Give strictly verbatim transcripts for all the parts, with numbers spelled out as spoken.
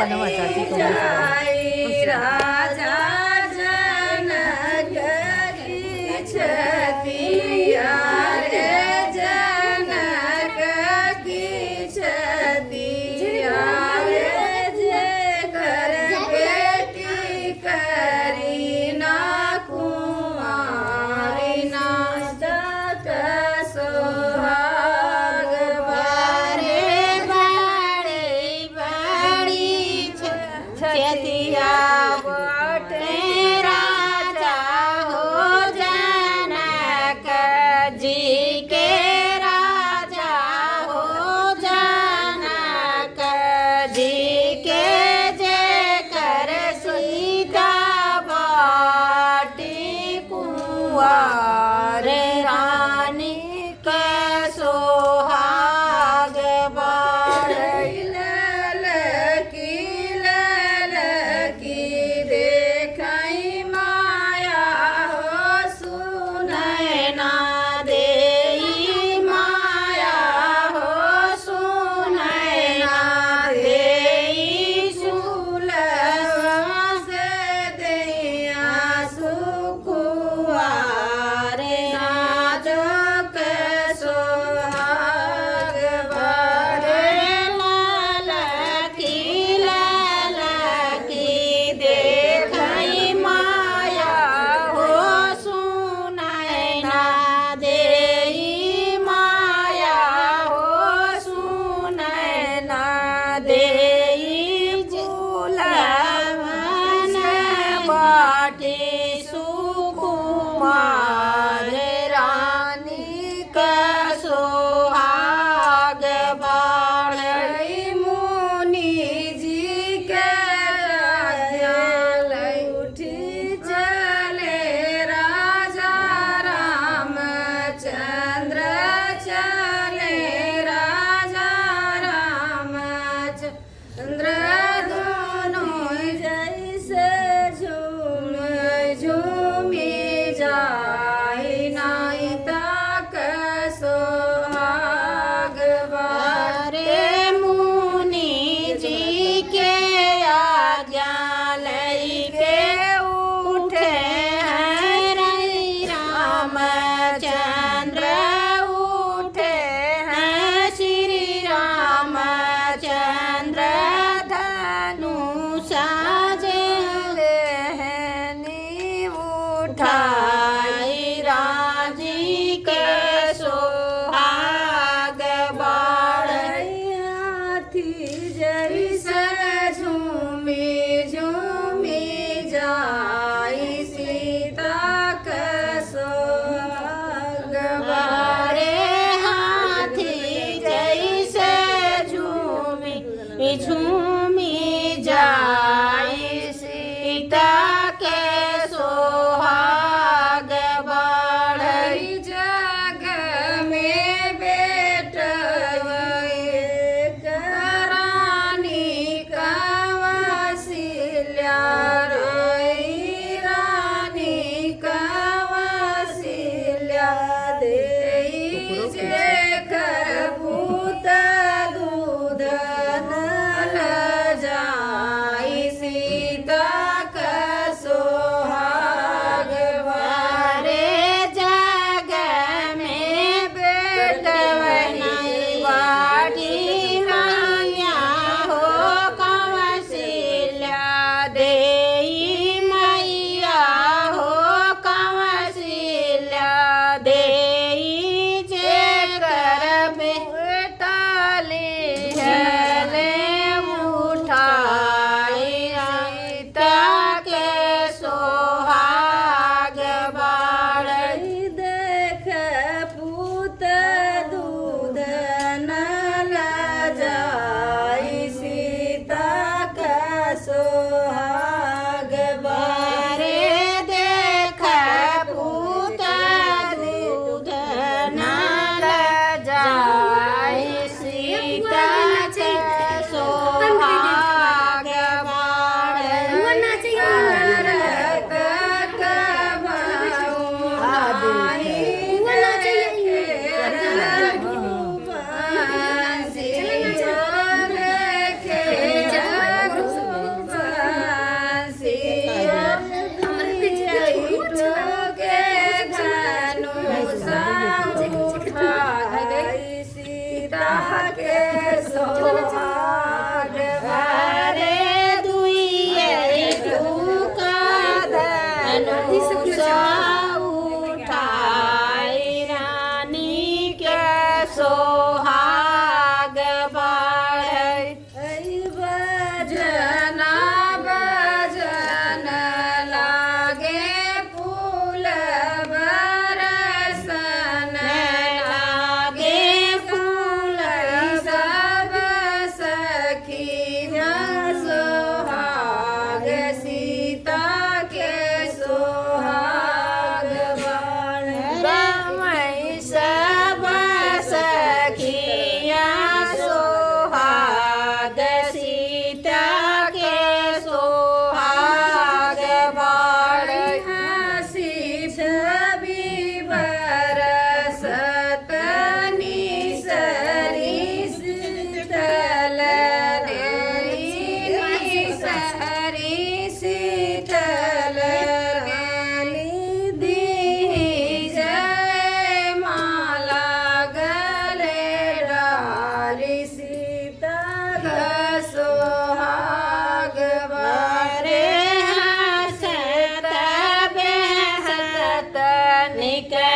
धन्यवाद चाची, तुमने सुनाई। राजा जनक की छतिया रे, जनक की छतिया रे, जेकर बेटी करी ना कुंवारी ना तक सोहाग बारे। बड़ी बड़ी छतिया बाटे राजा हो जनक जी के, राजा हो जनक जी के, जेकर सीता बाटी कुंवार रानी के सोहाग बाढ़। ललकी ललकी देखई माया हो सुनय ना देई माया हो सुनय ना देई सुलवा से देया सुकुवार नाजुक सोहाग बारे। ललकी ललकी देखई माया हो सुनय ना देई माया हो सुनय ना देई। फूलवन बाटी सुकुमार रानी का सोहाग बाढ़ई। मुनि जी के आज्ञा लई उठी चले राजा रामचंद्र, चले राजा रामचंद्र। चंद्र दोनों जैसे झूम झूमी जाई नाई तक सोहाग बारे। मुनि जी के आज्ञा लइके उठे हैं श्री रामचंद्र, उठे हैं श्री रामचंद्र। धनुषा जे लेहनी उठाई राजी के सोहाग बाढ़ई। हाथी जैसे झूमी झूमी जाई सीता के सोहाग बारे। हाथी जैसे झूमी झूमी जाई सीता के सोहाग बाढ़ई। जग में बेटवा एक रानी कौशल्या रही, रानी कौशल्या देई जेकर पूत दूध न लजाई।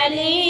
चली